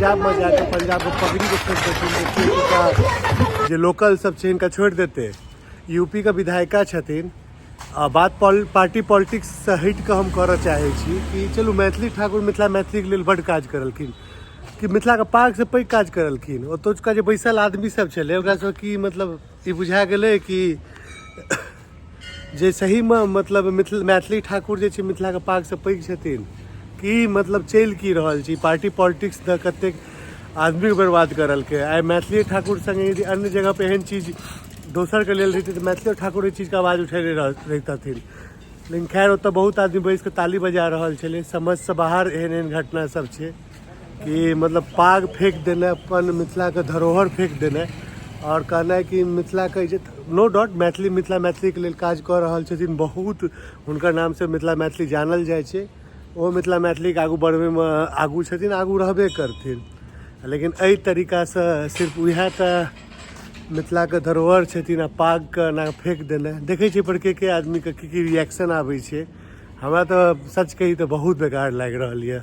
पंजाबमे जाके पंजाबके पगड़ीके फेंक देथिन तऽ एतुका जे लोकल सब छै हिनका छोड़ि देतै। यूपीके विधायिका छथिन। आ बात पार्टी पॉलिटिक्ससँ हटि कऽ हम करऽ चाहै छी कि चलू मैथिली ठाकुर मिथिला मैथिलीके लेल बड्ड काज करलखिन कि मिथिलाके पागसँ पैघ काज करलखिन। ओतुका जे बैसल आदमी सब छलै ओकरा सबके की मतलब ई बुझा गेलै कि जे सहीमे मतलब मैथिली ठाकुर जे छै मिथिलाके पागसँ पैघ छथिन की मतलब चलि की रहल छै। पार्टी पॉलिटिक्स दऽ कतेक आदमीके बर्बाद करलकै। आइ मैथिली ठाकुर सङ्गे यदि अन्य जगहपर एहन चीज दोसरके लेल रहितै तऽ मैथिली ठाकुर एहि चीजके आवाज उठेने रहितथिन। लेकिन खैर ओतऽ बहुत आदमी बैसिकऽ ताली बजा रहल छलै। समझसँ बाहर एहन एहन घटना सब छै कि मतलब पाग फेंक देनाइ, अपन मिथिलाके धरोहर फेंक देनाइ आओर कहनाइ कि मिथिलाके जे नो डाउट मैथिली मिथिला मैथिलीके लेल काज कऽ रहल छथिन, बहुत हुनकर नामसँ मिथिला मैथिली जानल जाइ छै, ओहो मिथिला मैथिलीके आगू बढ़बैमे आगू छथिन, आगू रहबे करथिन। लेकिन एहि तरीकासँ सिर्फ उएह टा मिथिलाके धरोहर छथिन आ पागके एना फेंक देनाइ, देखै छियै पर के के आदमीके की की रिएक्शन आबै छै। हमरा तऽ सच कही तऽ बहुत बेकार लागि रहल यऽ।